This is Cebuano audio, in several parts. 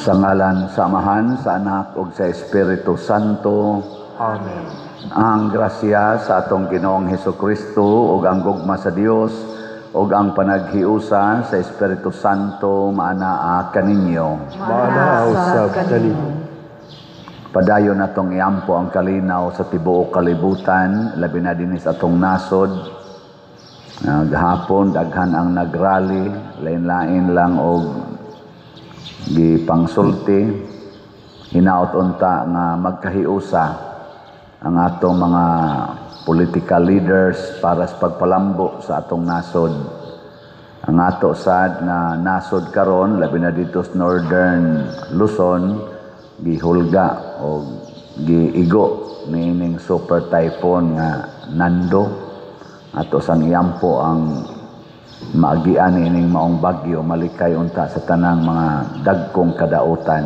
Sa ngalan sa Amahan, sa Anak ug sa Espiritu Santo. Amen. Ang grasya sa atong Ginoong Hesukristo ug ang gugma sa Dios ug ang panaghiusa sa Espiritu Santo maanaa kaninyo. Maanaa usab kanimo. Padayon natong iampo ang kalinaw sa tibuok kalibutan, labi na dinhi sa atong nasod. Gahapon daghan ang nagrally, lain-lain lang og gipangsulti. Hinaot unta nga magkahiusa ang atong mga political leaders para sa pagpalambo sa atong nasod. Ang ato sad nga nasod karon, labi na dito sa Northern Luzon, gihulga o giigo niining super typhoon nga Nando. Ato sang iampo ang maagian ining maong bagyo, malikay unta sa tanang mga dagkong kadautan.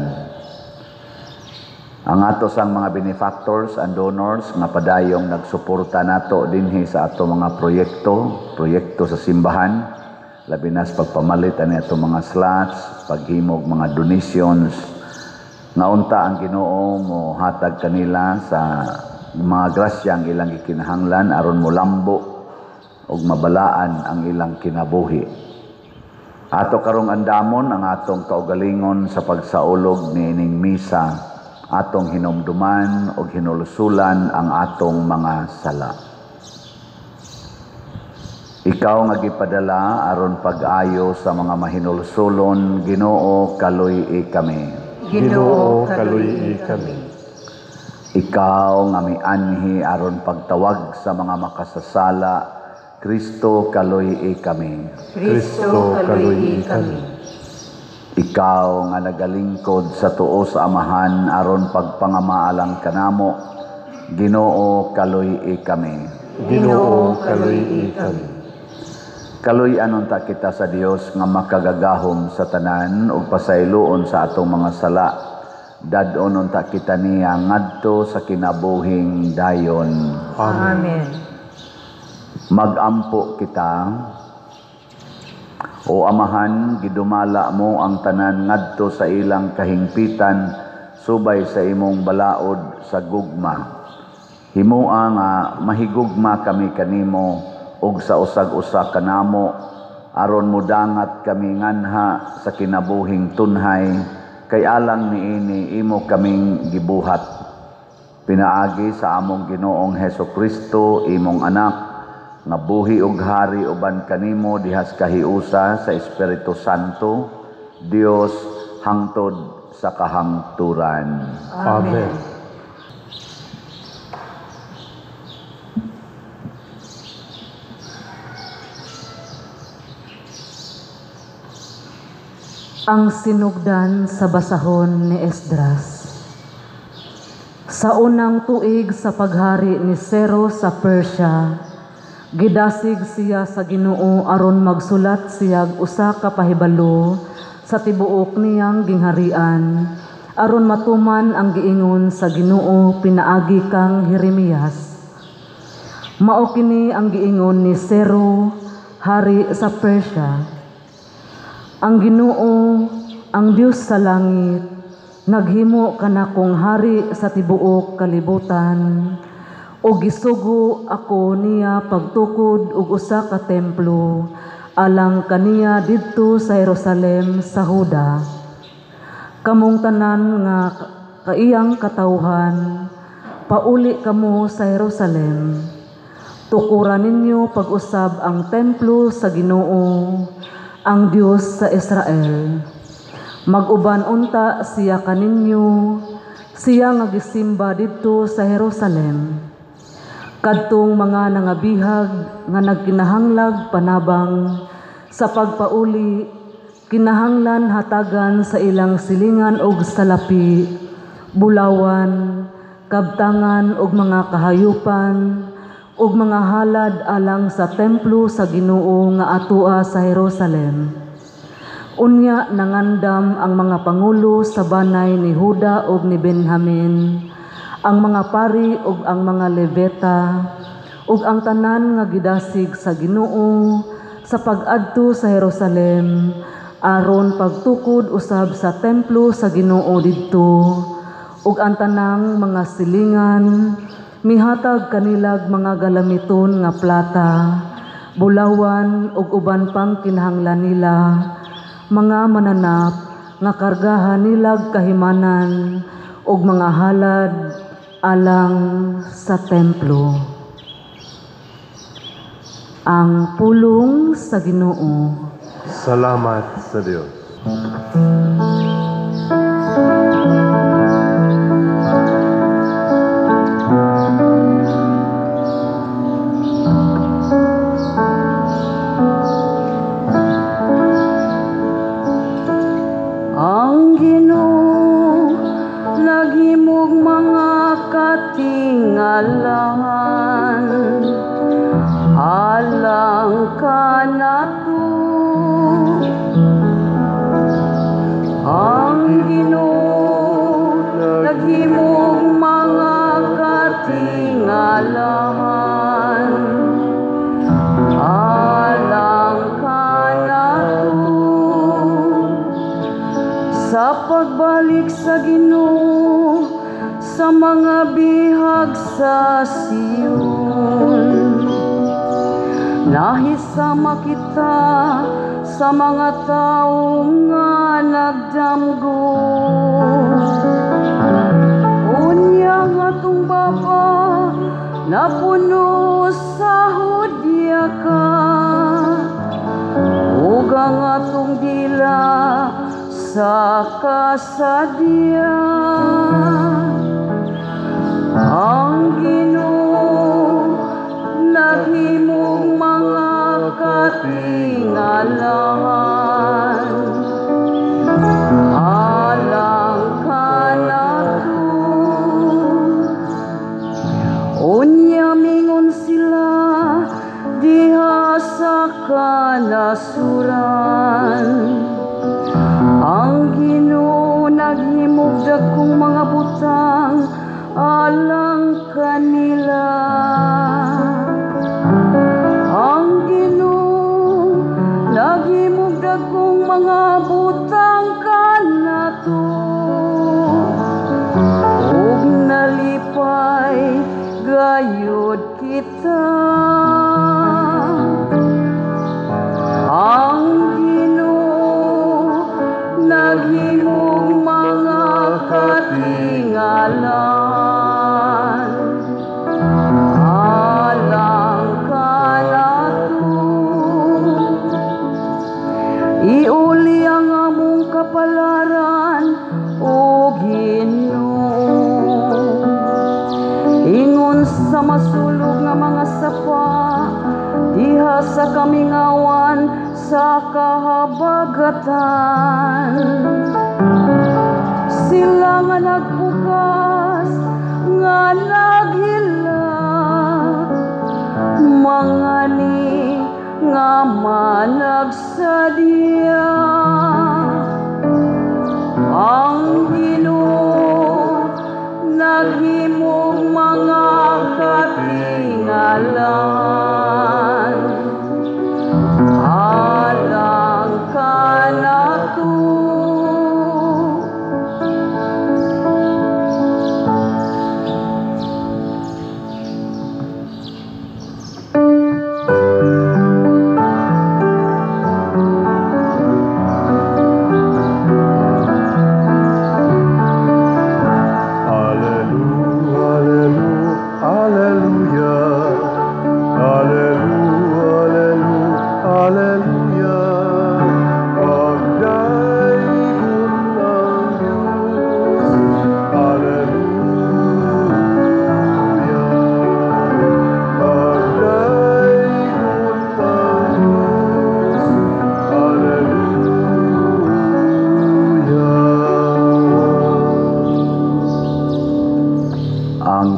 Ang ato sang mga benefactors and donors nga padayong nagsuporta nato dinhi sa ato mga proyekto sa simbahan, labi na sa pagpamalit ani ato mga slots, paghimog mga donations, nga unta ang Ginoo mo hatag kanila sa mga grasya ang ilang gikinahanglan aron molambo ug mabalaan ang ilang kinabuhi. Ato karong andamon ang atong kaugalingon sa pagsaulog niining misa, atong hinumduman ug hinulsulan ang atong mga sala. Ikaw nga gipadala aron pag-ayo sa mga mahinulsulon, Ginoo, kaluy-i kami. Ginoo, kaluy-i kami. Ikaw nga mianhi aron pagtawag sa mga makasasala, Kristo, kaluy-i kami. Kristo, kaluy-i kami. Ikaw nga nagalingkod sa tuo sa Amahan aron pagpangamaalang kanamo, Ginoo, kaluy-i kami. Ginoo, kaluy-i kami. Kaluy-an unta kita sa Dios nga makagagahom sa tanan ug pasayloon sa atong mga sala. Dad-on unta kita niya ngadto sa kinabuhing dayon. Amen. Magampo kita. O Amahan, gidumala mo ang tanan ngadto sa ilang kahingpitan subay sa imong balaod sa gugma. Himoa nga mahigugma kami kanimo ug sa usag-usa kanamo aron modangat kami nganha sa kinabuhing tunhay, kay alang niini imo kaming gibuhat. Pinaagi sa among Ginoong Hesukristo, imong anak, nga buhi ug hari uban kanimo dihas kahiusa sa Espiritu Santo, Dios hangtod sa kahangturan. Amen. Ang sinugdan sa basahon ni Esdras. Sa unang tuig sa paghari ni Cyrus sa Persia, gidasig siya sa Ginoo aron magsulat siyag usa ka pahibalo sa tibuok niyang gingharian, aron matuman ang giingon sa Ginoo pinaagi kang Jeremias. Mao kini ang giingon ni Cyrus, hari sa Persia. Ang Ginoo, ang Dios sa langit, naghimo kanakong hari sa tibuok kalibutan, ug gisugo ako niya pagtukod og usa ka templo alang kaniya didto sa Jerusalem sa Huda. Kamong tanan nga kaiyang katawhan, pauli kamo sa Jerusalem. Tukuran ninyo pag-usab ang templo sa Ginoo, ang Dios sa Israel. Mag-uban unta siya kaninyo, siya nga gisimba didto sa Jerusalem. Kadtong mga nangabihag nga nagkinahanglag panabang sa pagpauli, kinahanglan hatagan sa ilang silingan og salapi, bulawan, kabtangan og mga kahayupan, ug mga halad alang sa templo sa Ginoo nga atoa sa Jerusalem. Unya nangandam ang mga pangulo sa banay ni Huda ug ni Benjamin, ang mga pari ug ang mga Levita, ug ang tanan nga gidasig sa Ginoo sa pag-adto sa Jerusalem aron pagtukod usab sa templo sa Ginoo didto ug ang tanang mga silingan mihatag kanilag mga galamiton nga plata, bulawan ug uban pang kinahanglan nila, mga mananap nga kargahan nilag kahimanan ug mga halad alang sa templo. Ang pulong sa Ginoo. Salamat sa Dios. Ang Ginoo naghimog mga katingalahan alang kanato. Ang Ginoo naghimog mga katingalahan alang kanato. Sa pagbalik sa Ginoo sa mga bihag sa Sion, nahisama kita sa mga tao nga nagdamgo. Unya nga atong baba napuno sa hudya ka, ug ang atong dila sa kasadya. Ang Ginoo naghimong mga katingalahan alang kanato. Unya mingon sila diha sa kanasuran, ang Ginoo naghimog dakong mga butang alang kanila. Ang Ginoo naghimog dakong mga butang kanato, ug nalipay gayud kita. Ang Ginoo naghimog mga katingalahan alang kanato. Iuli ang among kapalaran, o Ginoo, ingon sa masulog nga mga sapa diha sa kamingawan sa kahabagatan. Sila nga nagbukas nga naghilak, mga ni nga managsadya. Ang Ginoo naghimong mga katingalahan alang kanato.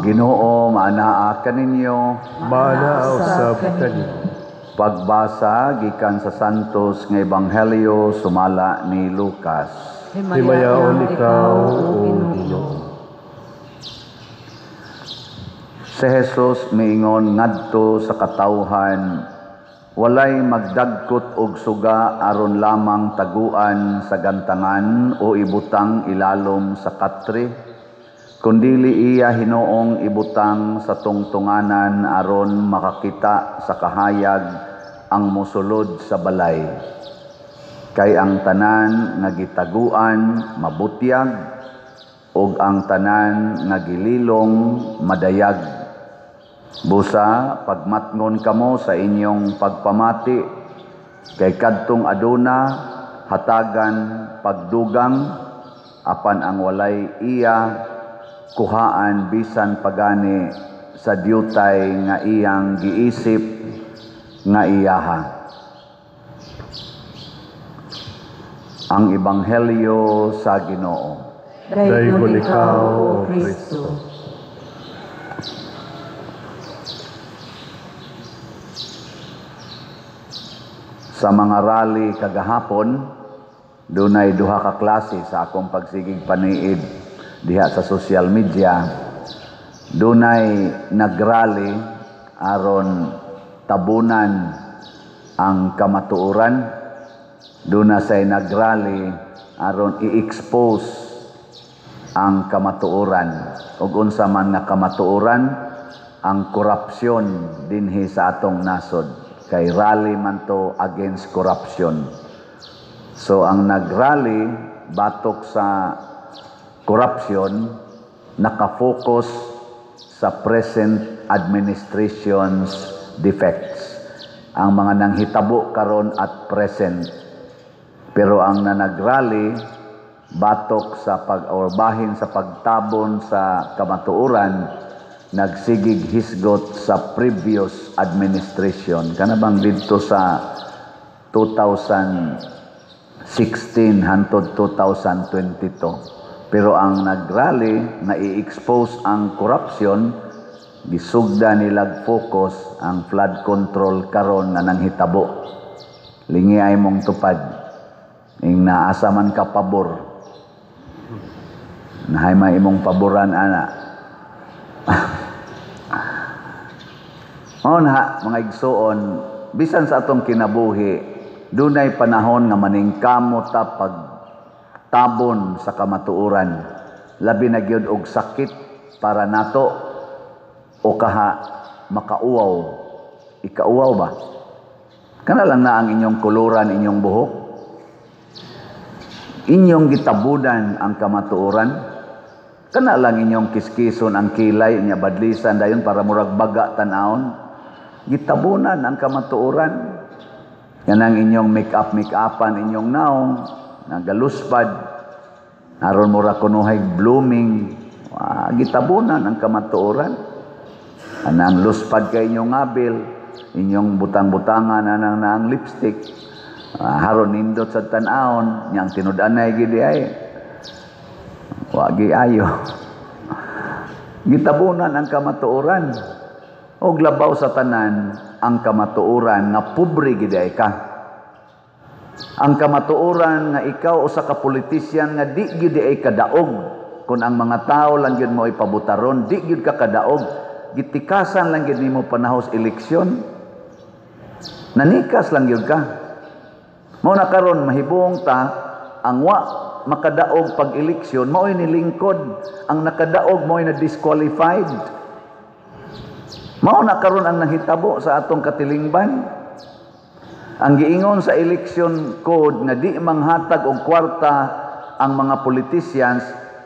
Ginoo maanaa kaninyo, maanaa usab kaninyo. Pagbasa gikan sa Santos nga Ebanghelyo sumala ni Lucas. Himayaon ikaw, o Ginoo. Si Jesus miingon ngadto sa katawhan, Walay magdagkot og suga aron lamang taguan sa gantangan o ibutang ilalom sa katre, kundili iya hinuong ibutang sa tungtunganan aron makakita sa kahayag ang mosulod sa balay. Kay ang tanan nga gitaguan mabutyag, ug ang tanan nga gililong madayag. Busa pagmatngon kamo sa inyong pagpamati, kay kadtong aduna hatagan pagdugang, apan ang walay iya kuhaan bisan pagani sa diutay nga iyang giisip nga iyaha. Ang Ebanghelyo sa Ginoo. Daygon ikaw, O Kristo. Sa mga rally kagahapon, dunay duha ka klase sa akong pagsigig paniid diha sa social media. Dunay nagrally aron tabunan ang kamatuoran. Duna say nagrally aron i-expose ang kamatuoran. Ug unsa man nga kamatuoran, ang korupsyon dinhi sa atong nasod. Kay rally man to against corruption. So ang nagrally batok sa corruption, nakafocus sa present administration's defects. Ang mga nanghitabo karon at present. Pero ang nanagrally batok sa pag or bahin sa pagtabon sa kamatuoran, nagsigig hisgot sa previous administration. Kana bang didto sa 2016 hantod 2022. Pero ang nagrally na i-expose ang corruption, gisugda nilag focus ang flood control karon nga nanghitabo. Lingi ay mong tupad. Ing naasa man ka pabor. Nahay may imong paboran ana. Mao na mga igsuon, bisan sa atong kinabuhi, dunay panahon nga maningkamot ta pagtabon sa kamatuoran. Labi na gyud og sakit para nato o kaha makauwaw. Ikauwaw ba? Kana lang na ang inyong kuluran, inyong buhok. Inyong gitabudan ang kamatuoran. Kana lang inyong kiskison ang kilay, inya badlisan dayon para murag baga tan-awon. Gitabunan ang kamatuoran. Kanang inyong make-up, make-upan inyong naong, nagaluspad, aron mura kunuhay blooming. Gitabunan ang kamatuoran. Anang luspad kay inyong abil, inyong butang-butangan anang naang lipstick. Haron nindot sa tan-awon, niyang tinud-anay gidi ay. Wagi ayo. Gitabunan ang kamatuoran. Og labaw sa tanan ang kamatuoran nga pobre gid ay ka. Ang kamatuoran nga ikaw usa ka politisyan nga di gyud ay kadaog. Kun ang mga tao lang gyud mo ipabutaron, di gyud ka kadaog. Gitikasan lang gyud nimo panahos eleksyon. Nanikas lang gyud ka. Mao na karon mahibong ta ang wa makadaog pag eleksyon, mao'y nilingkod. Ang nakadaog mao'y na disqualified. Mao na karon ang nahitabo sa atong katilingban. Ang giingon sa election code nga di manghatag og kwarta ang mga politicians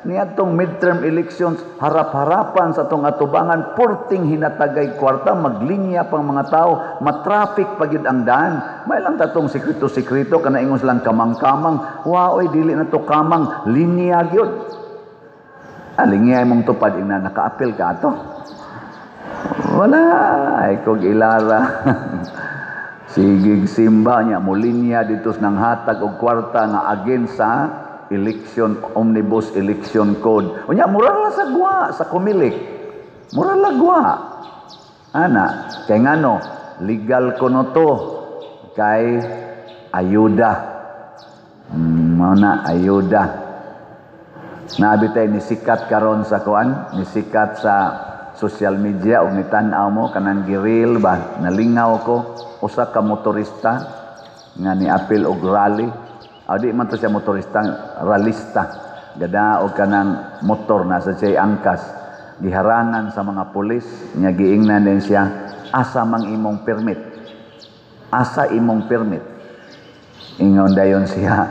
niadtong midterm elections, harap-harapan sa atong atubangan, porting hinatagay kwarta, maglinya pang mga tao, matraffic pa gyud ang daan. May lang tatong sekreto-sekreto, kana ingon silang kamang-kamang, waoy dili na to kamang, linya gyud. Linya imong tupad ina naka-appeal ka ato. Wala ay kog ilara. Sigig simba niya mulinya dito nang hatag og kwarta nga against sa election omnibus election code. Unya mura lang sa gwa sa Comelec. Mura lang gwa. Ana, kay ngano legal kuno to kay ayuda. Mao na ayuda. Nabi tay ni sikat karon sa kuan, ni sikat sa social media og nitan-aw mo kanang giril ba, nalingaw ko usa ka motorista nga niapil og rally. Aw, di man to siya motorista, ralista. Gada og kanang motor na sa siya angkas. Giharangan sa mga pulis, nya giingnan din siya, "Asa mang imong permit? Asa imong permit?" Ingon dayon siya,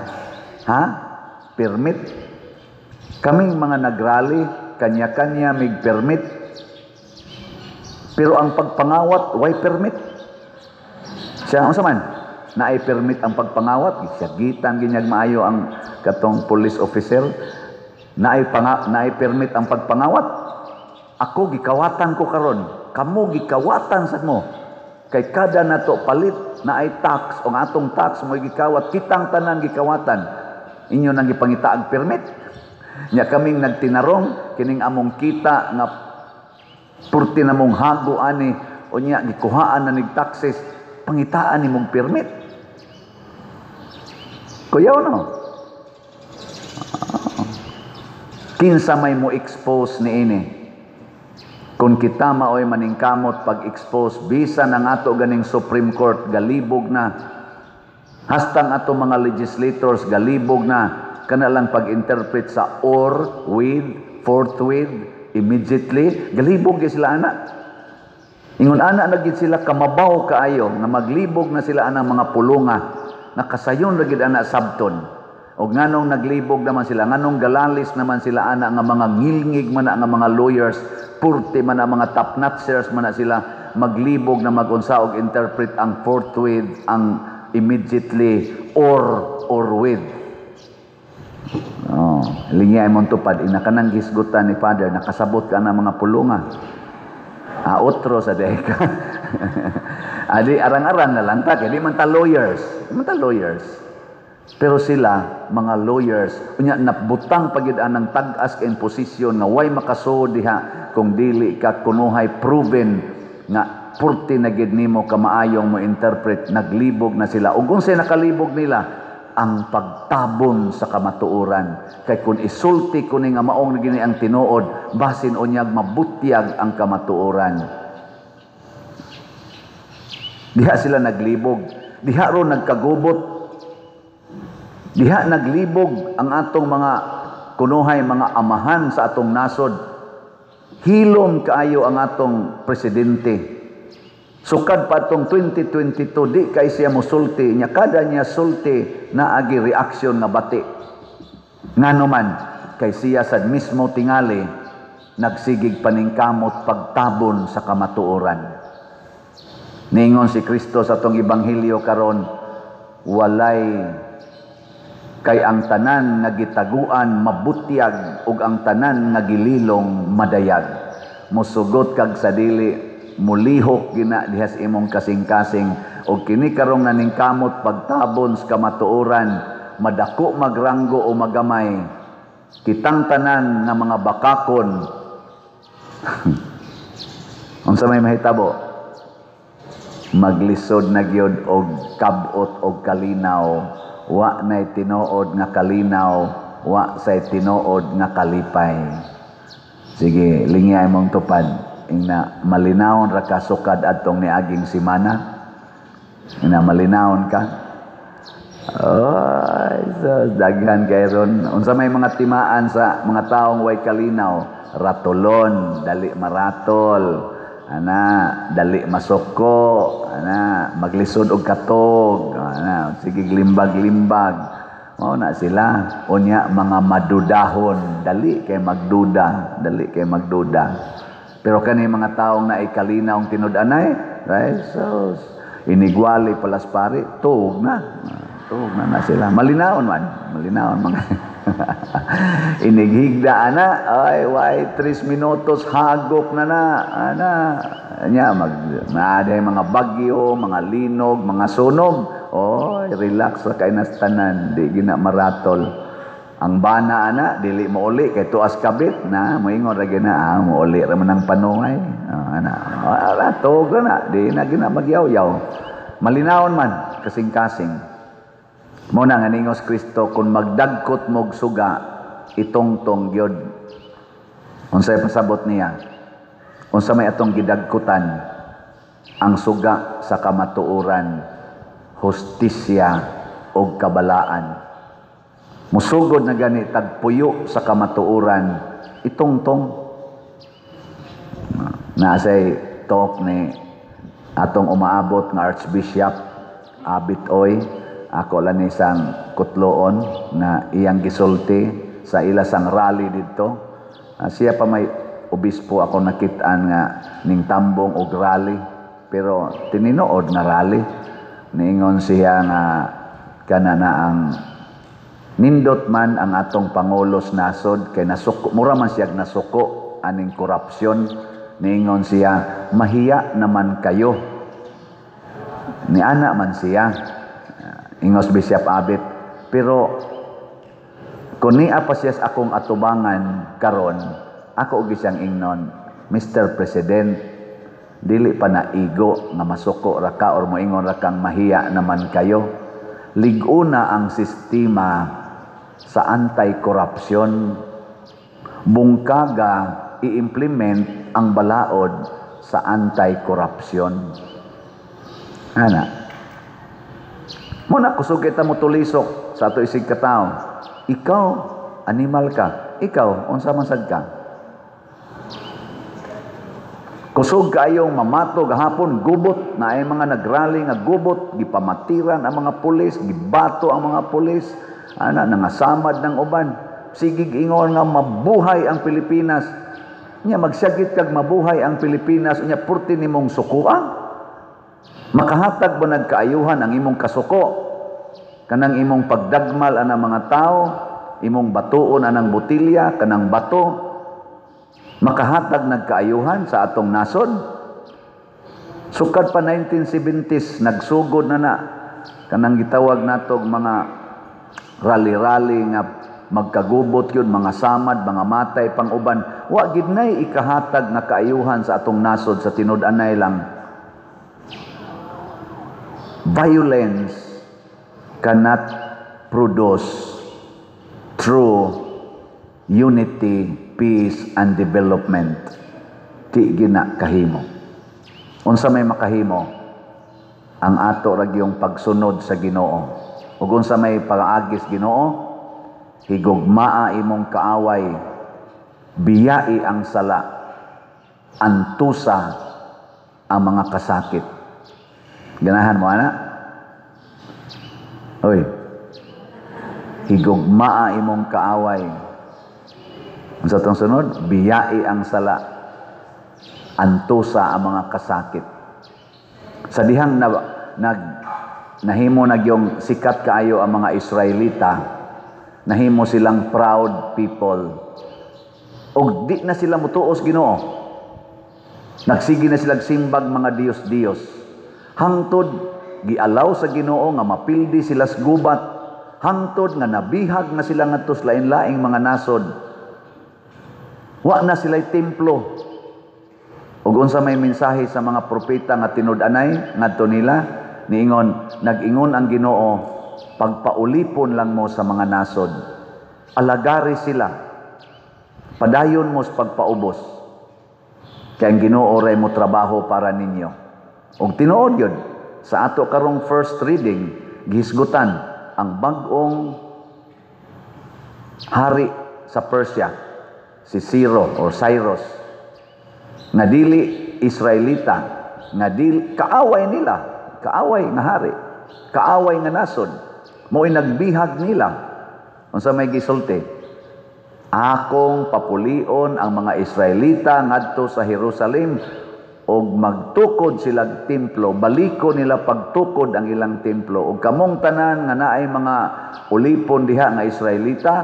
"Ha? Permit? Kaming mga nagrally, kanya-kanya mig permit. Pero ang pagpangawat, way permit." Siya, unsa man? Naay permit ang pagpangawat? Siya gitan ginyag maayo ang katong police officer. Naay permit ang pagpangawat? Ako gikawatan ko karon. Kamo gikawatan sa mo. Kay kada nato palit naay tax o ang atong tax mo gikawat, kitang tanan gikawatan. Inyo nang gipangitaag permit. Nya kaming nagtinarong kining among kita nga purti na mong hago ani, unya gikuhaan na nig taxes, pangitaan nimong permit. Kuyaw no. Kinsa may mo expose niini? Kung kita maoy maningkamot pag-expose, bisan ang ato ganing Supreme Court galibog na, hastang ato mga legislators galibog na, kana lang pag-interpret sa or, with, forthwith, immediately, galibog gyud sila ana. Ingon ana na gid sila kamabaw kaayo nga maglibog na sila anang mga pulunga, nakasayon ra gid ana sabton. Og nganong naglibog naman sila, nganong galalis naman sila ana nga mga ngilngig man na nga mga lawyers, purti man ang mga top notchers man na sila, maglibog na magunsa og interpret ang forthwith, ang immediately, or with. Oh, linya imong tupad ina kanang gisgutan ni Father, nakasabot ka na mga pulunga. Ah, otro sa deka. Adi arang-arang na lang ta, kay di man ta lawyers. Di man ta lawyers. Pero sila, mga lawyers, unya nabutang pagid anang tag-as kay posisyon nga way makasuod diha kung dili ka kunuhay proven nga purti na gid nimo kamaayong mo interpret, naglibog na sila. Ug unsay nakalibog nila? Ang pagtabon sa kamatuoran. Kay kung isulti ko ni nga maong gini ang tinuod, basin unyag mabutyag ang kamatuoran. Diha sila naglibog. Diha ro nagkagubot. Diha naglibog ang atong mga kunuhay, mga amahan sa atong nasod. Hilom kaayo ang atong presidente. Sukad pa atong 2022, di kay siya mosulti. Nya kada niya sulti, naagi reaksyon nga bati. Ngano man, kay siya sad mismo tingali, nagsigig paningkamot pagtabon sa kamatuoran. Ningon si Kristo sa atong ebanghelyo karon, walay kay ang tanan nga gitaguan mabutyag ug ang tanan nga gililong madayag. Mosugot kag sa dili, mulihok gina diha sa imong kasing-kasing, og kini karong naningkamot pagtabon sa kamatuoran, madako magranggo o magamay, kitang tanan nga mga bakakon. Unsa may mahitabo? Maglisod na gyud og kabot og kalinaw. Wa nay tinuod nga kalinaw, wa say tinuod nga kalipay. Sige, lingyay mong tupad. Ingna malinawon ra ka sukad adtong niaging simana. Ingna malinawon ka. Ay, so, daghan kay ron. Unsa may mga timaan sa mga taong way kalinaw? Ratulon, dali maratol. Ana, dali masuko, ana, maglisod og katog, ana, sige limbag-limbag. Mao na sila. Unya mga madudahon, dali kay magduda, dali kay magduda. Pero kani mga taong naikalinaw ang tinud-anay, right? So inigwali palas pare, tuog na. Tuog na na sila. Malinawon man, malinaon mga. Inighigda ana, ay way 3 minutos hagok na na ana. Nya mag maaday mga bagyo, mga linog, mga sunog. Oy, relax ra kay nas tanan, di gina maratol. Ang bana ana dili mouli kay tuas kabit na moingon ra gina, ah, mouli ra man ang panungay. Oh, ana. Ala, tuog ra na, di na gina magyaw-yaw. Malinawon man kasing-kasing. Mo na nga ningos Kristo, kung magdagkot mog suga, itongtong gyud. Unsay pasabot niya? Unsa may atong gidagkutan? Ang suga sa kamatuoran, hustisya og kabalaan. Musugod na gani tagpuyo sa kamatuoran, itungtong. Naasay talk ni atong umaabot nga Archbishop Abit Oy, ako lang ni isang kutloon na iyang gisulti sa ilasang rally didto. Siya pa may obispo ako nakitaan nga ning tambong og rally, pero tininood nga rally. Niingon siya nga kana na ang nindot man ang atong pangulo sa nasod kay nasuko, mura man siya nasuko aning korupsyon. Niingon siya, mahiya naman kayo. Niana man siya, ingos Bishop Abit, pero kung niya pa siya sa akong atubangan karon, ako og siyang ingnon, Mr. President, dili pa na igo nga masuko ra ka or moingon ra kang mahiya naman kayo. Lig-una ang sistema sa anti-corruption. Bungkaga i-implement ang balaod sa anti-corruption. Ana. Muna kusog kita mo tulisok sa ato isig katao. Ikaw, animal ka. Ikaw, unsa man sad ka? Kusog kaayong mamato gahapon, gubot na ay mga nagrally nga gubot, gipamatiran ang mga pulis, gibato ang mga pulis, ana nangasamad ng uban. Sigig ingon nga mabuhay ang Pilipinas. Nya magsagit kag mabuhay ang Pilipinas, nya purti nimong sukuan. Makahatag ba nagkaayuhan ang imong kasuko? Kanang imong pagdagmal anang mga tao, imong batuon anang botilya, kanang bato, makahatag nagkaayuhan sa atong nasod? Sukad pa 1970s, nagsugod na na kanang gitawag natog mga rally-rally nga magkagubot yun, mga samad, mga matay, pang-uban. Wa gid nay ikahatag nga kaayuhan sa atong nasod sa tinud-anay lang. Violence cannot produce true unity, peace, and development. Di gina kahimo. Unsa may makahimo? Ang ato ra gyung pagsunod sa Ginoo. Ug unsa may pag-agis Ginoo? Higugmaa imong kaaway, biyai ang sala, antusa ang mga kasakit. Ganahan mo ana? Oy. Higugmaa imong kaaway. Unsa tong sunod? Biyai ang sala, antusa ang mga kasakit. Sa dihang nahimo nagyong sikat kaayo ang mga Israelita, nahimo silang proud people. Og di na sila mutuos Ginoo. Nagsige na silang simbag mga Diyos-Diyos. Hangtod gialaw sa Ginoo nga mapildi sila sa gubat. Hangtod nga nabihag na sila ngadto sa lain-laing mga nasod. Wa na sila'y templo. Ug unsa may mensahe sa mga propeta nga tinud-anay ngadto nila, niingon, nag-ingon ang Ginoo, pagpaulipon lang mo sa mga nasod. Alagari sila. Padayon mo sa pagpaubos. Kay ang Ginoo ray mo trabaho para ninyo. Ug tinuod yun, sa ato karong first reading, gihisgutan ang bag-ong hari sa Persia, si Ciro or Cyrus, nga dili Israelita, nga dili kaaway nila, kaaway nga hari, kaaway nga nasod, mo'y nagbihag nila. Unsa may gisulti? Akong papulion ang mga Israelita ngadto sa Jerusalem og magtukod silag templo, baliko nila pagtukod ang ilang templo. Og kamong tanan nga naay mga ulipon diha nga Israelita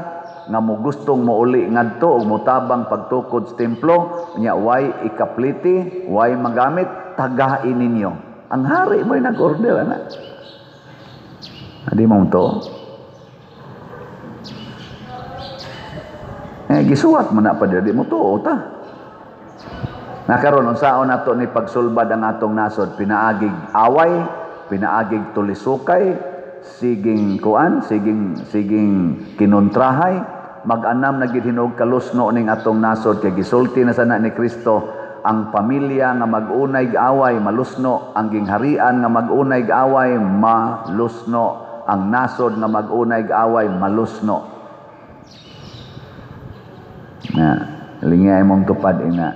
nga mo gustong mouli ngadto og motabang pagtukod sa templo, nya way ikapliti, way magamit, tagain ninyo. Ang hari mo'y nag-order ana. Adi mo to. Gisuwat man na pa di mo tuo ta. Nakaron unsaon nato ni pagsulbad ang atong nasod, pinaagig away, pinaagig tulisukay, siging kuan, siging kinontrahay, mag-anam na gid hinuog kalusno ning atong nasod kay gisulti na sana ni Kristo, Ang pamilya nga mag-unay away, malusno. Ang gingharian nga mag-unay away, malusno. Ang nasod nga mag-unay away, malusno. Na, lingay mong tupad ina.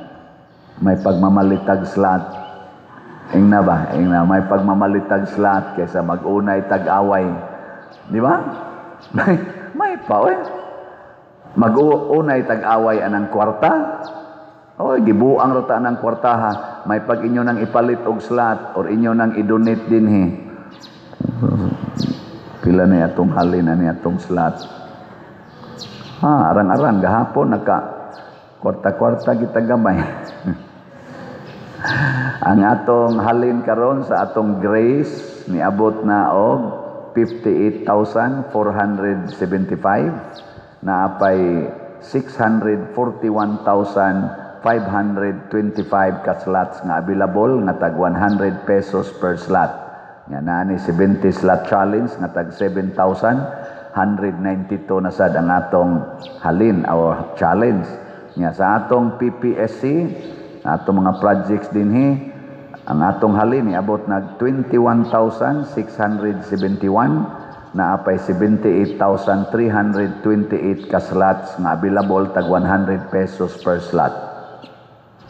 May pagmamalitag slot. Ingna ba? Ingna, may pagmamalitag slot kaysa mag-unay tag-away. Di ba? May pa, oy. Mag-unay tag-away anang kwarta. Oy, gibuang ra ta anang kwarta ha. May pag inyo nang ipalit og slot or inyo nang i-donate dinhi. Pila na atong halin ani atong slot. Ha, arang-arang gahapon naka kwarta-kwarta kita gamay. Ang atong halin karon sa atong grace niabot na og 58,475, naapay 641,525 ka slots nga available nga tag 100 pesos per slot. Nga naa ni 70 slot challenge nga tag 7,192 na sad ang atong halin or challenge. Nga sa atong PPSC, atong mga projects dinhi, ang atong halin niabot nag 21,671, naapay 78,328 ka slots nga available tag 100 pesos per slot.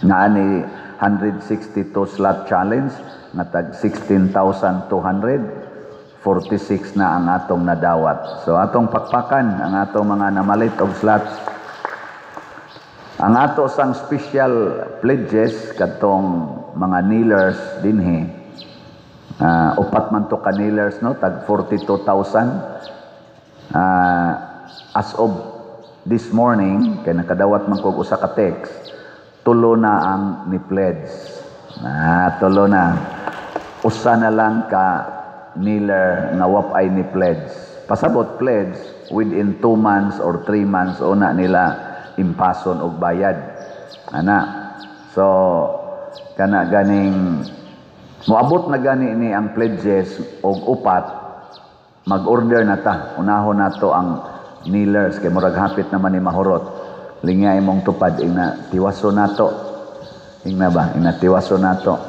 Nga ani 162 slot challenge nga tag 16,246 na ang atong nadawat. So atong pakpakan ang atong mga namalit og slots. Ang ato sang special pledges kadtong mga kneelers dinhi, upat man to ka kneelers, no, tag 42,000. As of this morning, kay nakadawat man kog usa ka text, tulo na ang ni pledge. Na tulo na. Usa na lang ka kneeler nga wa ay ni pledge. Pasabot pledge within 2 months or 3 months una nila impason og bayad. Ana. So kana ganing moabot na gani ni ang pledges og upat, mag-order na ta. Unahon nato ang kneelers kay murag hapit naman ni mahurot. Lingay mong tupad ingna tiwaso nato. Ingna ba? Ingna tiwaso nato.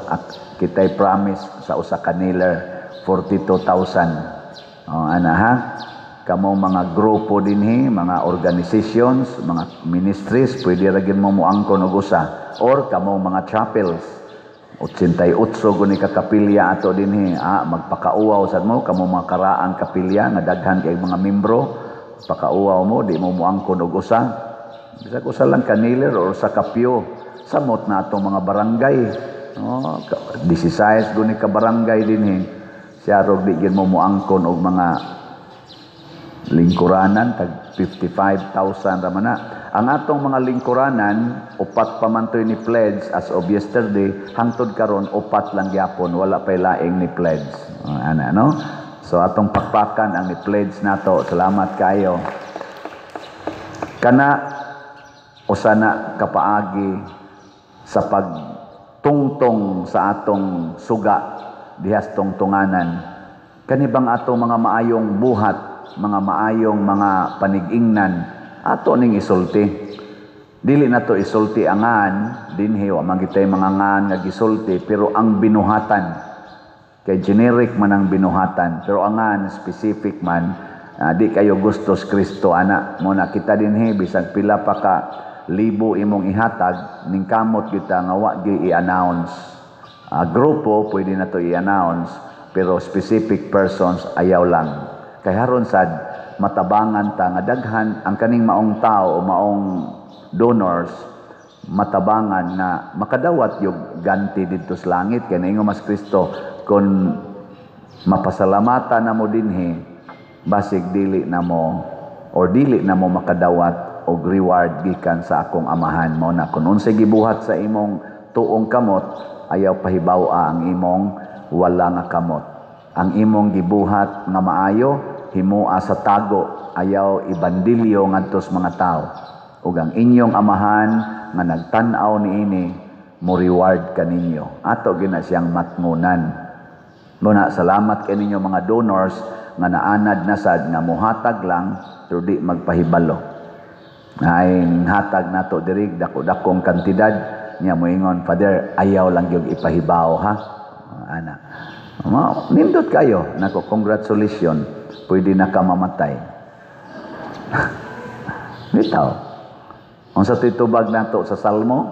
Kitay promise sa usa ka kneeler 42,000. Oh, ana ha. Kamo mga grupo dinhi, mga organizations, mga ministries, pwede ra gyud mo moangkon og usa, or kamo mga chapels. 88 guni ka kapilya ato dinhi. Ah, magpakauwaw sad mo kamo mga karaang kapilya nga daghan kay mga membro, pakauwaw mo di mo moangkon og usa. Bisag usa lang ka kneeler or sa kapyo, samot na atong mga barangay. Oh, 16 guni ka barangay dinhi. Siya rog di gyud mo moangkon og mga lingkuranan tag 55,000 ra man na. Ang atong mga lingkuranan, upat pa man toy ni pledge as of yesterday, hangtod karon upat lang gyapon, wala pay laing ni pledge. Ana, no? So atong pakpakan ang ni pledge nato. Salamat kayo. Kana usa na kapaagi sa pagtungtong sa atong suga dihas tungtunganan. Kani bang atong mga maayong buhat, mga maayong mga panigingnan, ato ning isulti. Dili na to isulti angan dinhi, wa man gitay mga ngan nga gisulti, pero ang binuhatan kay generic man ang binuhatan, pero angan specific man. Di kayo gustos Kristo ana mo na kita dinhi, bisag pila pa ka libo imong ihatag, ning kamot kita nga wa gi i-announce. Grupo pwede na to i-announce, pero specific persons ayaw lang. Kay haron sad matabangan ta nga daghan ang kaning maong tao o maong donors, matabangan na makadawat yung ganti didto sa langit. Kay naingon mas Kristo, kung mapasalamatan na mo dinhi, basig dili na mo or dili na mo makadawat og reward gikan sa akong amahan. Mo na kung unsay gibuhat sa imong tuong kamot, ayaw pahibaw-a ang imong wala nga kamot. Ang imong gibuhat nga maayo, himoa sa tago, ayaw ibandilyo ngadto sa mga tao. Ug ang inyong amahan nga nagtan-aw niini, mo reward kaninyo. Ato gina siyang matngunan. Muna, salamat kay ninyo mga donors nga naanad na sad nga muhatag lang pero di magpahibalo. Ay hatag nato diri dako-dakong kantidad. Nya moingon, "Father, ayaw lang gyud ipahibaw ha." Ana. Nindot kayo. Nako, congratulations. Pwede na ka mamatay. Bitaw. Unsa to'y tubag nato sa Salmo?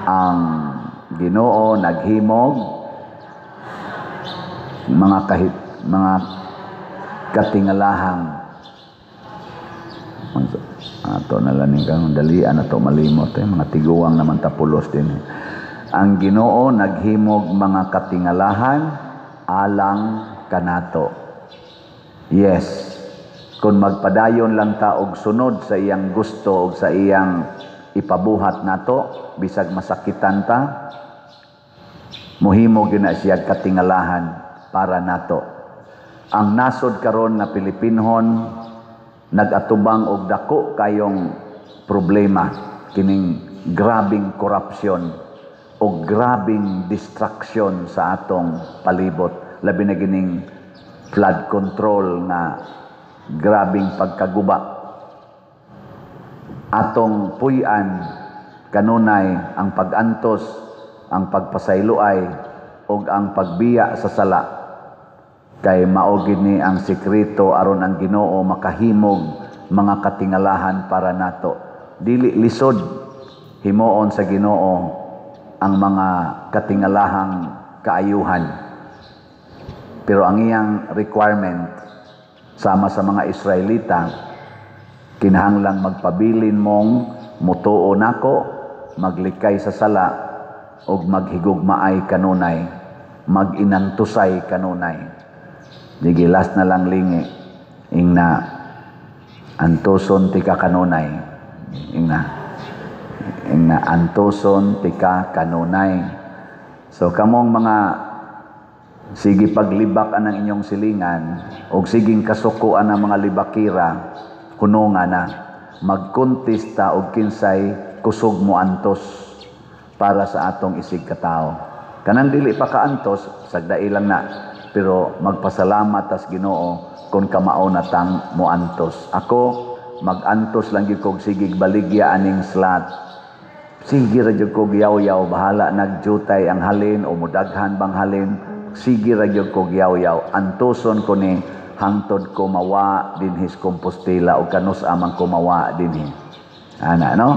Ang Ginoo naghimog mga kahit mga katingalahang. Ato na lang kang dalian ato malimot eh, mga tiguang naman tapulos din eh. Ang Ginoo naghimog mga katingalahan alang kanato. Yes, kung magpadayon lang ta og sunod sa iyang gusto og sa iyang ipabuhat nato, bisag masakitan ta, muhimo gyud na siya katingalahan para nato. Ang nasod karon nga Pilipinhon nagatubang og dako kayong problema kining grabing korupsyon o grabing destruction sa atong palibot, labi na gining flood control nga grabing pagkaguba. Atong puy-an kanunay ang pag-antos, ang pagpasayloay ug ang pagbiya sa sala, kay mao gid ni ang sekreto aron ang Ginoo makahimog mga katingalahan para nato. Dili lisod himuon sa Ginoo ang mga katingalahang kaayuhan, pero ang iyang requirement sama sa mga Israelita, kinahanglang magpabilin mong mutuo nako, maglikay sa sala ug maghigugmaay kanunay, maginantusay kanunay. Digilas na lang lingi ingna antuson tika kanunay, ingna ingna antuson tika kanunay. So kamong mga sige paglibak anang inyong silingan og siging kasuko ang mga libakira, hununga na magkontesta og kinsay kusog mo antos para sa atong isig katao. Kanang dili pa kaantos, sagdai lang na, pero magpasalamat tas Ginoo kung kamao na tang moantos. Ako magantos lang gyud kog sigig baligya aning slat. Sige ra gyud kog yaw-yaw, bahala nagjutay ang halin o mudaghan bang halin. Sige ra gyud kog yaw-yaw, antoson ko ni hangtod ko mawa dinhi sa Compostela o kanus amang ko mawa dinhi. Ana no?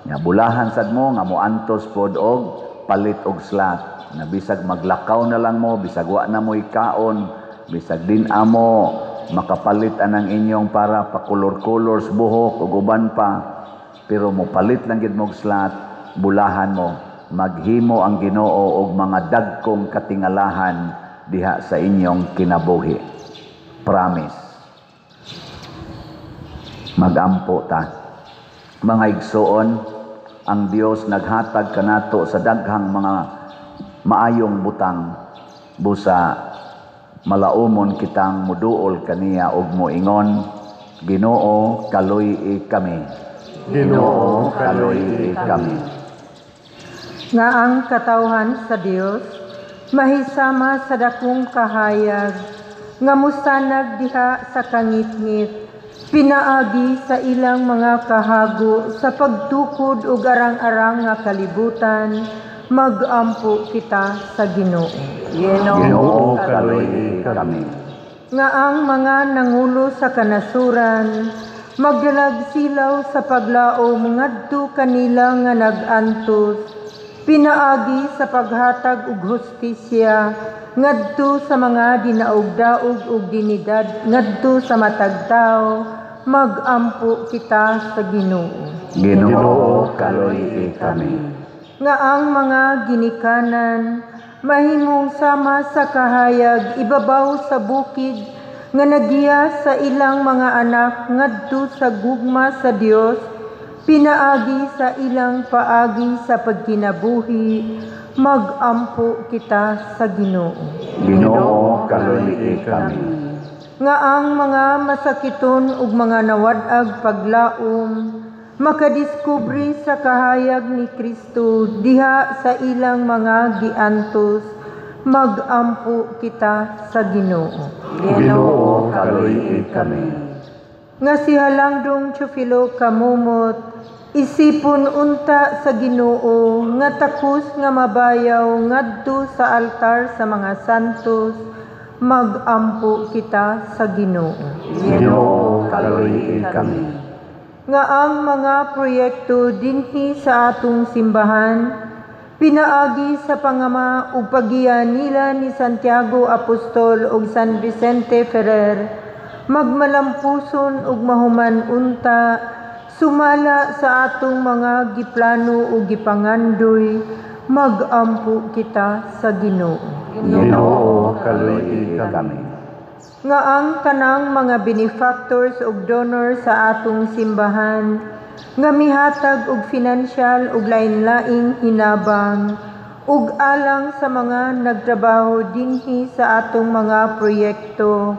Nga bulahan sad mo nga moantos pod og palit og slat. Na bisag maglakaw na lang mo, bisag wa na mo'y kaon, bisag din amo makapalit anang inyong para pakulor-kulor sa buhok ug uban pa, pero mopalit lang gid mo og slat, bulahan mo maghimo ang Ginoo og mga dagkong katingalahan diha sa inyong kinabuhi. Promise. Magampo ta. Mga igsoon, ang Dios naghatag kanato sa daghang mga maayong butang, busa malaumon kitang muduol kaniya og moingon, Ginoo, kaluy-i kami. Ginoo, kaluy-i kami. Nga ang katawhan sa Dios mahisama sa dakong kahayag nga musanag diha sa kangitngit, pinaagi sa ilang mga kahago sa pagtukod og arang-arang nga kalibutan, magampo kita sa Ginoo. Ginoo, kaluy-i kami. Nga ang mga nangulo sa kanasuran magdalag silaw sa paglaom ngadto kanila nga nag-antos, pinaagi sa paghatag og hustisya ngadto sa mga dinaog-daog ug dinidad ngadto sa matag tawo, magampo kita sa Ginoo. Ginoo, kaluy-i kami. Nga ang mga ginikanan mahimong sama sa kahayag ibabaw sa bukid nga nagiya sa ilang mga anak ngadto sa gugma sa Dios, pinaagi sa ilang paagi sa pagkinabuhi, magampo kita sa Ginoo. Ginoo, kaluy-i kami. Nga ang mga masakiton ug mga nawad-ag paglaom makadiskubre sa kahayag ni Kristo diha sa ilang mga giantos, magampo kita sa Ginoo. Ginoo, kaluy-i kami. nga si Halangdong Teofilo Camomot, isipon unta sa Ginoo nga takos nga mabayaw ngadto sa altar sa mga santos, magampo kita sa Ginoo. Ginoo, kaluy-i kami. Nga ang mga proyekto dinhi sa atong simbahan pinaagi sa pangama ug paggiya nila ni Santiago Apostol ug San Vicente Ferrer, magmalampuson ug mahuman unta sumala sa atong mga giplano ug gipangandoy, magampo kita sa Ginoo. Ginoo, kaluy-i kami. Nga ang tanang mga benefactors ug donors sa atong simbahan nga mihatag og financial ug lain-laing hinabang ug alang sa mga nagtrabaho dinhi sa atong mga proyekto,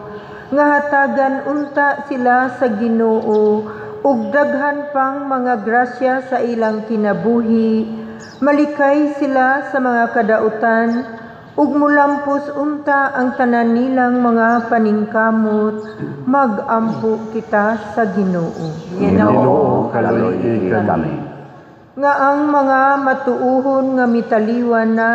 nga hatagan unta sila sa Ginoo ug daghan pang mga grasya sa ilang kinabuhi, malikay sila sa mga kadautan ug mulampos unta ang tanan nilang mga paningkamot, magampo kita sa Ginoo. Ginoo, kaluy-i kami. Nga ang mga matuuhon nga mitaliwan na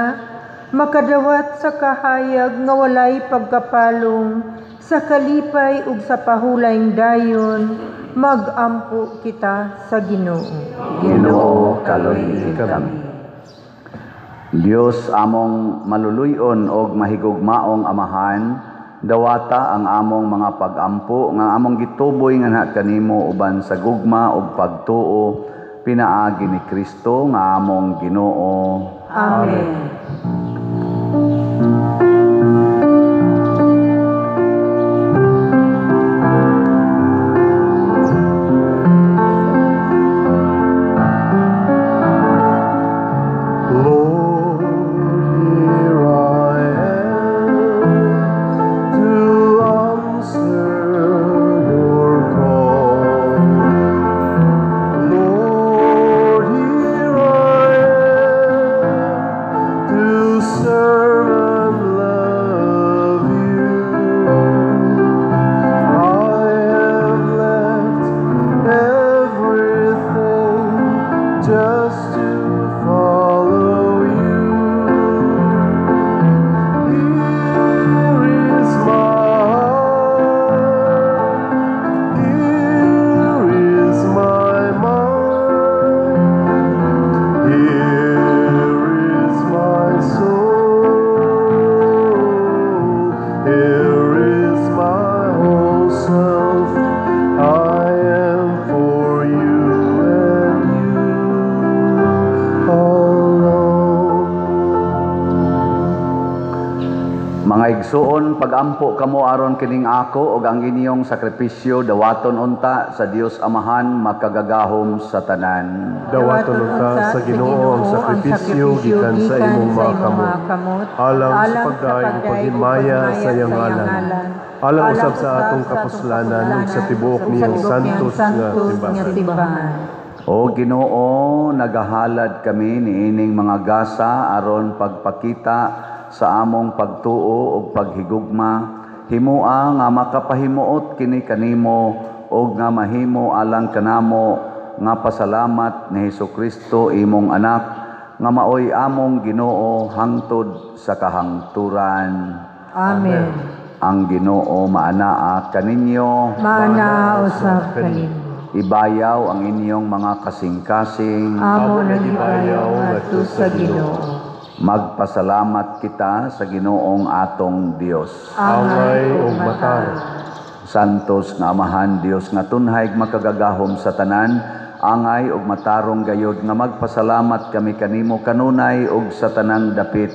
makadawat sa kahayag nga walay pagkapalong sa kalipay ug sa pahulayng dayon, magampo kita sa Ginoo. Ginoo, kaluy-i kami. Dios among maluluyon og mahigugmaong Amahan, dawata ang among mga pagampo nga among gituboy nganha kanimo uban sa gugma ug pagtuo pinaagi ni Kristo nga among Ginoo. Amen. Lord, here I am to answer your call. Lord, here I am to serve and love you. I have left everything just to follow you. Here is my heart, here is my mind, here is my soul, here is my whole self. I am for you and you alone. Mga igsuon, pagampo kamo aron kining ako ug ang inyong sakripisyo dawaton unta sa Dios Amahan makagagahom sa tanan. Dawaton unta sa Ginoo ang sakripisyo gikan sa imong mga kamot, alang sa pagdayeg ug paghimaya sa iyang ngalan, alang usab sa atong kapuslanan ug sa tibuok niyang santos nga simbahan. O Ginoo, nagahalad kami niining mga gasa aron pagpakita sa among pagtuo ug paghigugma. Himoa nga makapahimuot kini kanimo ug nga mahimo alang kanamo nga pasalamat ni Hesukristo imong anak nga maoy among Ginoo hangtod sa kahangturan. Amen. Ang Ginoo maanaa kaninyo. Maanaa usab kanimo. Ibayaw ang inyong mga kasing-kasing. Amo nang ibayaw ngadto sa Ginoo. Magpasalamat kita sa Ginoong atong Dios. Angay ug matarong. Santos nga Amahan, Dios nga tunhay makagagahom sa tanan, angay ug matarong gayod nga magpasalamat kami kanimo kanunay ug sa tanang dapit.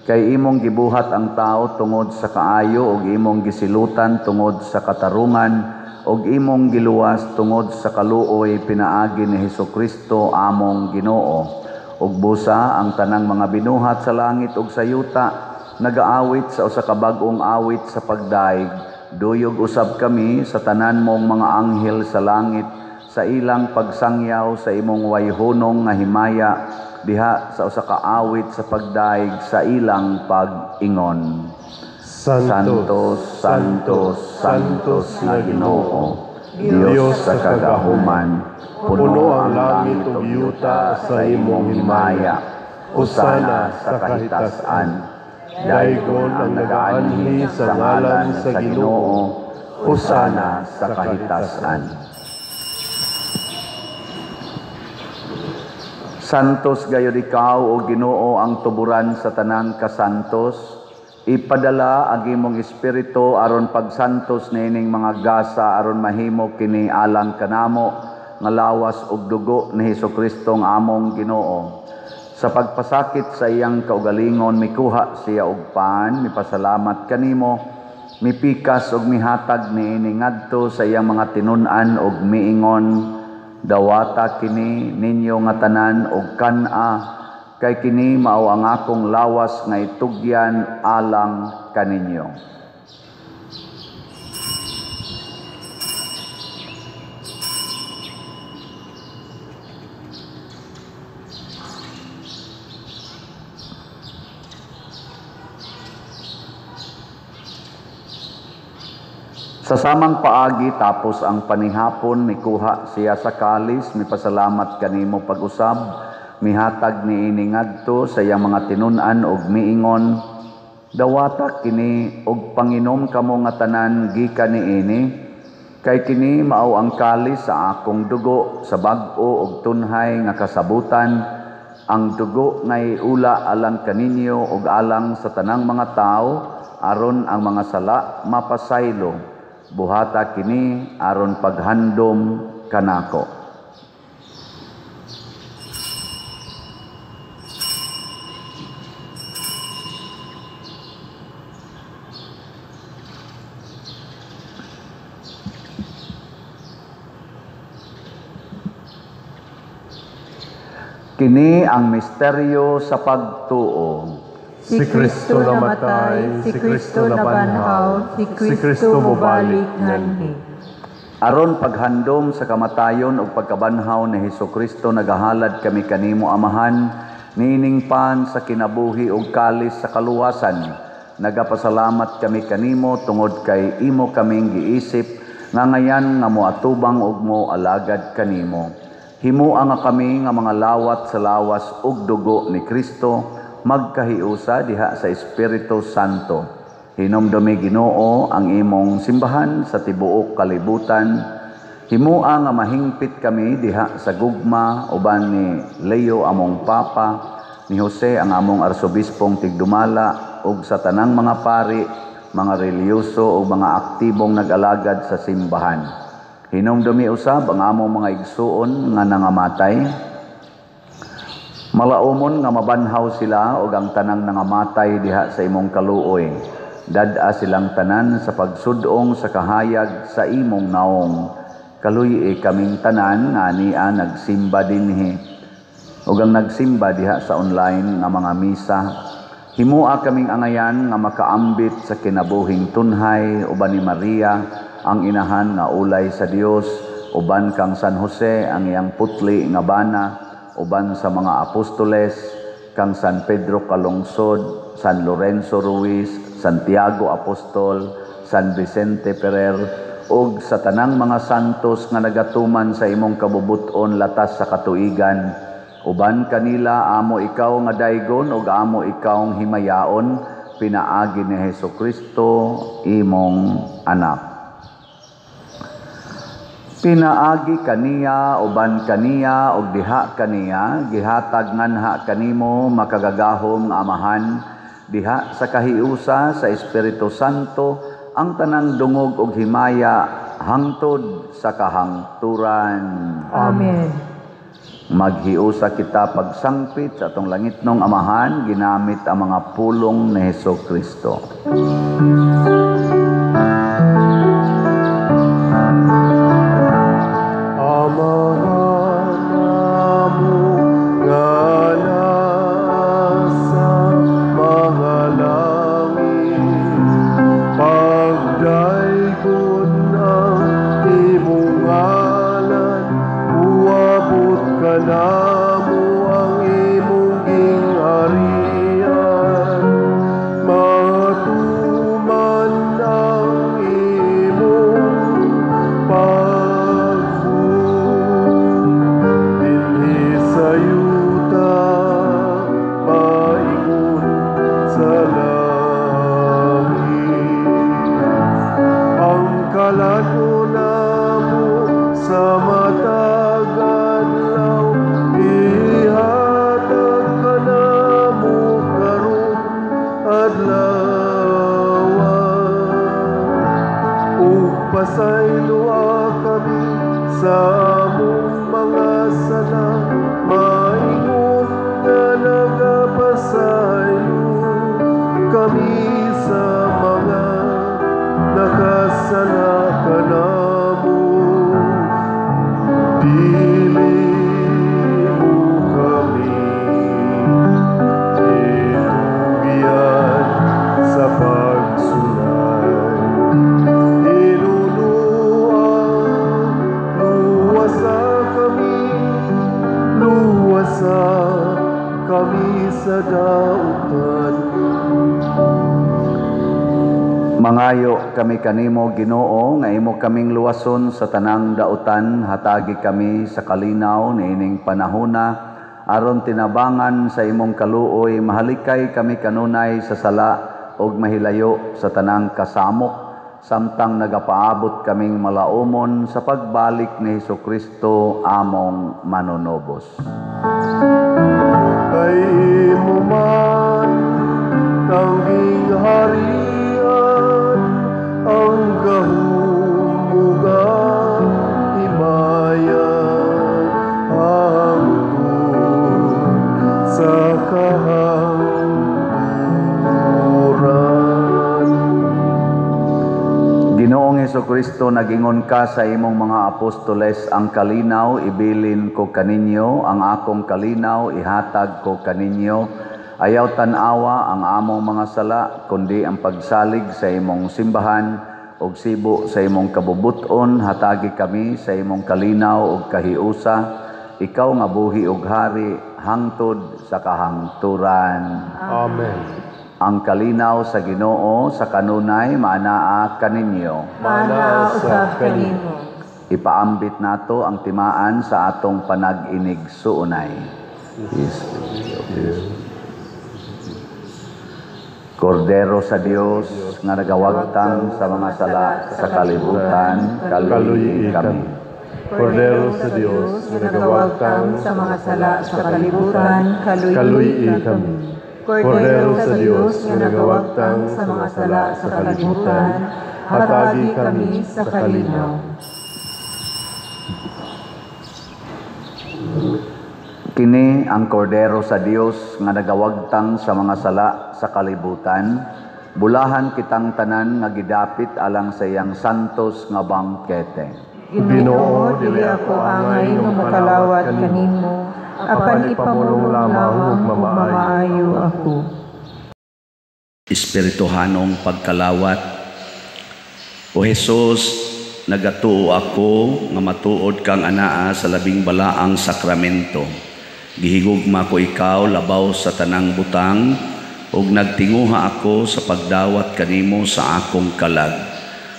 Kay imong gibuhat ang tao tungod sa kaayo ug imong gisilutan tungod sa katarungan ug imong giluwas tungod sa kaluoy pinaagi ni Hesukristo among Ginoo. Ug busa ang tanang mga binuhat sa langit ug sa yuta nagaawit sa usa ka bag-ong awit sa pagdaig. Duyog usab kami sa tanan mong mga anghel sa langit sa ilang pagsangyaw sa imong wayhunong nga himaya diha sa usa ka awit sa pagdaig sa ilang pag-ingon. Santos, Santos, Santos, Santos nga Ginoo, Dios sa kagahuman, Puno ang langit ug yuta sa imong himaya. Hosana sa kahitasan. Daygon ang nagaanhi sa ngalan sa Ginoo. Hosana sa kahitasan. Santos gayud ikaw, o Ginoo, ang tuburan sa tanang kasantos. Ipadala ang imong espiritu aron pagsantos niining mga gasa aron mahimo kini alang kanamo nga lawas ug dugo ni Hesukristo nga among Ginoo. Sa pagpasakit sa iyang kaugalingon, mikuha siya og pan, mipasalamat kanimo, mipikas ug mihatag niini ngadto sa iyang mga tinun-an ug miingon, dawata kini ninyo nga tanan og kan-a, kay kini mao ang akong lawas nga itugyan alang kaninyo. Sa samang paagi tapos ang panihapon, mikuha siya sa kalis, mipasalamat kanimo pag-usab, mihatag niini ngadto sa iyang mga tinun-an og miingon, dawata kini og panginom kamo nga tanan gikan niini, kay kini mao ang kalis sa akong dugo sa bag-o og tunhay nga kasabutan, ang dugo nga iula alang kaninyo og alang sa tanang mga tawo aron ang mga sala mapasaylo. Buhata kini aron paghandom kanako. Kini ang misteryo sa pagtuo. Si Kristo namatay, si Kristo nabanhaw, si Kristo mobalik nganhi. Aron paghandom sa kamatayon ug pagkabanhaw ni Hesukristo, nagahalad kami kanimo Amahan, niining pan sa kinabuhi ug kalis sa kaluwasan. Nagapasalamat kami kanimo tungod kay imo kaming giisip nga ngayan nga moatubang ug moalagad kanimo. Himoa nga kami nga mga lawat sa lawas ug dugo ni Kristo, magkahiusa diha sa Espiritu Santo. Hinumdumi Ginoo ang imong simbahan sa tibuok kalibutan. Himoa nga mahingpit kami diha sa gugma uban ni Leo among Papa, ni Jose ang among arsobispong tigdumala, ug sa tanang mga pari, mga relihiyoso ug mga aktibong nag-alagad sa simbahan. Hinumdumi usab ang among mga igsuon nga nangamatay. Malaumon nga mabanhaw sila og ang tanang nangamatay diha sa imong kaluoy. Dad-a silang tanan sa pagsudong sa kahayag sa imong naong. Kaluy-i kaming tanan nga ania nagsimba dinhi ug ang nagsimba diha sa online nga mga misa. Himoa kaming angayan nga makaambit sa kinabuhing tunhay uban ni Maria ang inahan nga ulay sa Dios, uban kang San Jose ang iyang putli nga bana, uban sa mga apostoles, kang San Pedro Calungsod, San Lorenzo Ruiz, Santiago Apostol, San Vicente Ferrer, ug sa tanang mga santos nga nagatuman sa imong kabubut-on latas sa katuigan. Uban kanila amo ikaw nga daygon ug amo ikaw himayaon, pinaagi ni Hesukristo imong anak. Pinaagi kaniya, uban kaniya, ug diha kaniya, gihatag nganha kanimo makagagahom nga Amahan, diha sa kahiusa sa Espiritu Santo, ang tanang dungog ug himaya hangtod sa kahangturan. Amen. Maghiusa kita pagsangpit sa atong langitnong Amahan, ginamit ang mga pulong ni Hesukristo. Amahan namo nga nasa mga langit, pagdaygon ang imong ngalan, uabot kanamo ang imong gingharian. Matuman Pasayloa kami sa among mga sala, maingon nga nagapasaylo kami sa mga nakasala kanamo. Dili mo kami itugyan sa pagsulay. Hinunua, luwasa kami, luwasa kami sa dautan. Mangayo kami kanimo, Ginoo, nga imo kaming luwason sa tanang dautan, hatagi kami sa kalinaw niining panahona aron tinabangan sa imong kaluoy mahalikay kami kanunay sa sala ug mahilayo sa tanang kasamok samtang nagapaabot kaming malaumon sa pagbalik ni Hesukristo among manunubos. Kay imo man tangging harian, ang gahom ug ang himaya, hangtod sa kahangturan. Ginoong Hesukristo, nagingon ka sa imong mga apostoles, ang kalinaw ibilin ko kaninyo, ang akong kalinaw ihatag ko kaninyo. Ayaw tan-awa ang among mga sala, kundi ang pagsalig sa imong simbahan ug sibo sa imong kabubuton, hatagi kami sa imong kalinaw ug kahiusa. Ikaw nga buhi ug hari hangtod sa kahangturan. Amen. Ang kalinaw sa Ginoo sa kanunay maanaa kaninyo. Maanaa usab kanimo. Ipaambit nato ang timaan sa atong panag-inig-suunay. Yes. Kordero sa Dios nga nagawagtang sa mga sala sa kalibutan, kaluyi kami. Kordero sa Dios nga nagawagtang sa mga sala sa kalibutan, kaluyi kami. Kordero sa Dios nga nagawagtang sa mga sala sa kalibutan, hatagi kami sa kalinaw. Kini ang kordero sa Dios nga nagawagtang sa mga sala sa kalibutan. Bulahan kitang tanan nga gidapit alang sa iyang santos nga bangkete. Ginoo, dili ako angay nga makalawat kanimo, apan ipamulong lamang ug mamaayo ako. Espirituhanong pagkalawat. O Jesus, nagatuo ako nga matuod kang anaa sa labing balaang sakramento. Gihigugma ko ikaw labaw sa tanang butang, ug nagtinguha ako sa pagdawat kanimo sa akong kalag.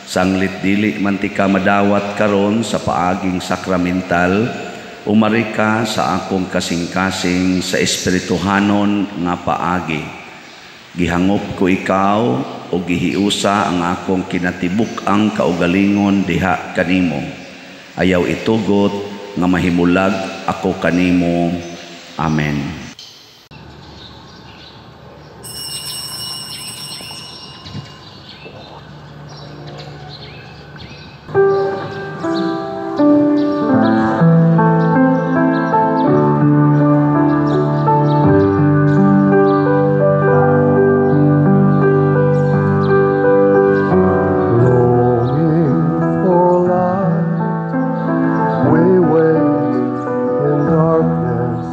Sanglit dili man ti ka madawat karon sa paaging sakramental, umari ka sa akong kasing-kasing sa espirituhanon nga paagi. Gihangop ko ikaw o gihiusa ang akong kinatibuk-ang kaugalingon diha kanimo. Ayaw itugot nga mahimulag ako kanimo. Amen. Longing for light, we wait in darkness.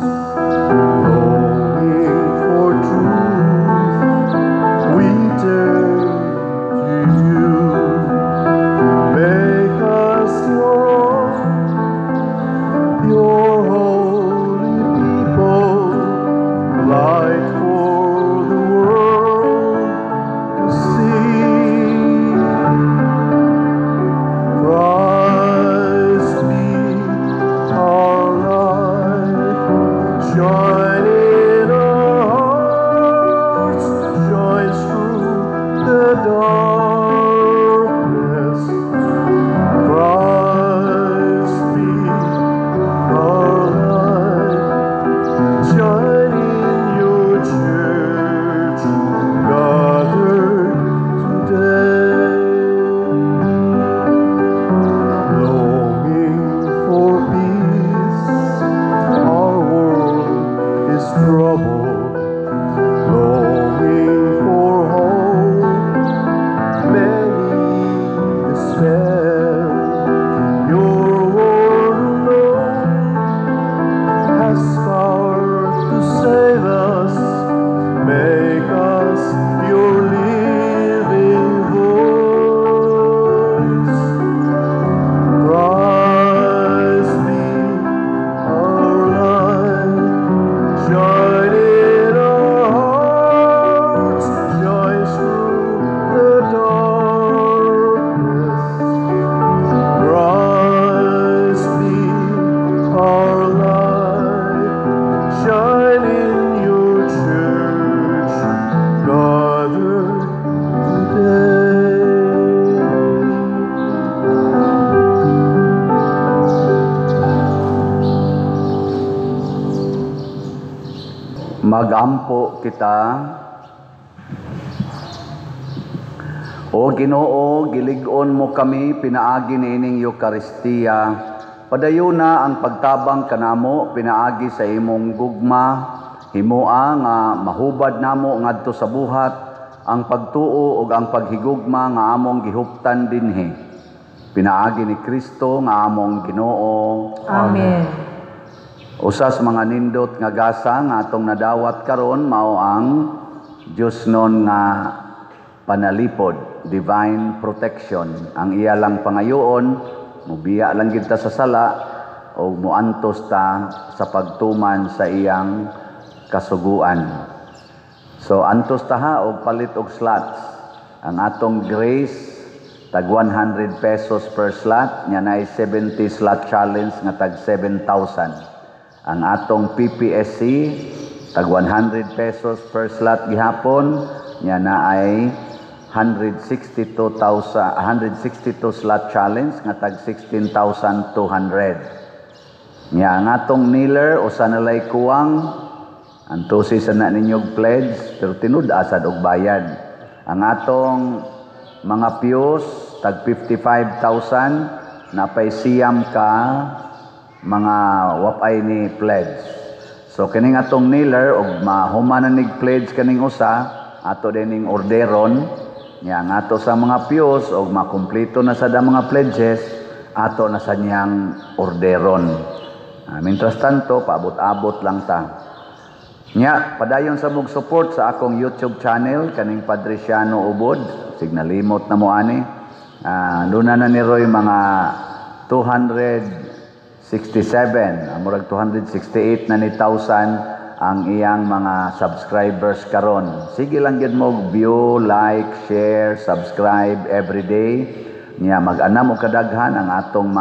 Ampo kita. O Ginoo, gilig-on mo kami pinaagi niining Eukaristiya. Padayuna ang pagtabang kanamo pinaagi sa imong gugma. Himoa nga mahubad namo ngadto sa buhat ang pagtuo ug ang paghigugma nga among gihuptan dinhi. Pinaagi ni Kristo nga among Ginoo. Amen. Usas mga nindot nga gasa nga atong nadawat karon mao ang Dios non nga panalipod, divine protection. Ang iya lang pangayoon, mubiya lang gid ta sa sala o muantos ta sa pagtuman sa iyang kasuguan. So antos ta ha og palit og slots. Ang atong grace tag 100 pesos per slot, nya naay 70 slot challenge nga tag 7,000. Ang atong PPSC tag 100 pesos per slot gihapon, nya naay 162 slot challenge nga tag 16,200. Nya ang atong kneeler usa na lay kuwang, antusi sa na ninyog pledge pero tinud asad og bayad. Ang atong mga pews tag 55,000, napay siyam ka mga wapay ni pledge. So kining atong kneeler og mahuman na nig pledge kaning usa, ato din ning orderon. Nya ang ato sa mga pews og makumpleto na sad ang mga pledges, ato na sa niyang orderon. Mientras tanto, paabot-abot lang ta. Nya padayon sa mog support sa akong YouTube channel kaning Padre Siano Ubod, signalimot na mo ani. Duna na ni Roy mga 267, murag 268 na ni thousand ang iyang mga subscribers karon. Sige lang gyud mo view, like, share, subscribe every day. Nya mag-anam og kadaghan ang atong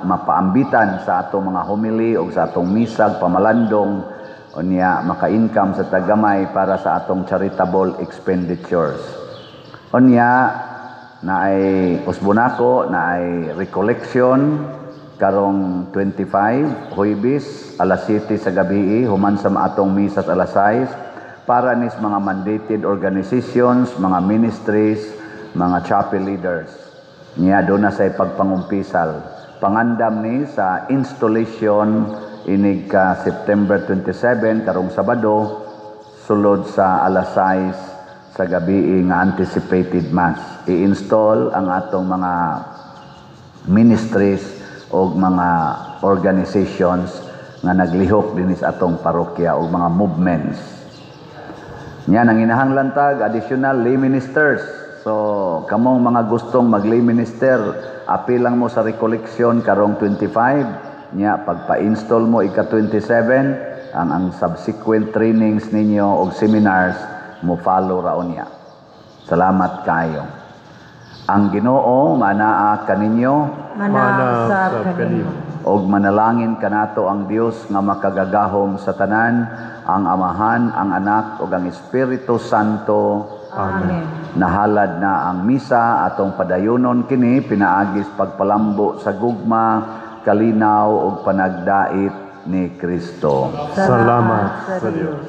mapaambitan sa atong mga homily og sa atong misag pamalandong, unya maka-income sa tagamay para sa atong charitable expenditures. Unya naay usbonako, naay recollection karong 25 Huwebes alas 7 sa gabi, human sa atong misa sa alas 6, para nis mga mandated organizations, mga ministries, mga chapel leaders. Niya doon na sa pagpangumpisal. Pangandam ni sa installation inig ka September 27 karong Sabado, sulod sa alas 6 sa gabi nga anticipated mass. I-install ang atong mga ministries o mga organizations nga naglihok dinhi sa atong parokya o mga movements. Nya nanginahanglan tag additional lay ministers. So kamong mga gustong mag lay minister, apil lang mo sa recollection karong 25. Nya pagpa-install mo ika 27, ang subsequent trainings ninyo og seminars mo follow ra unya. Salamat kayo. Ang Ginoo manaa kaninyo, manaa sa kanimo, og manalangin kanato ang Dios nga makagagahom sa tanan, ang Amahan, ang Anak ug ang Espiritu Santo. Amen. Nahalad na ang misa atong padayunon kini pinaagis pagpalambo sa gugma, kalinaw ug panagdait ni Kristo. Salamat sa Dios.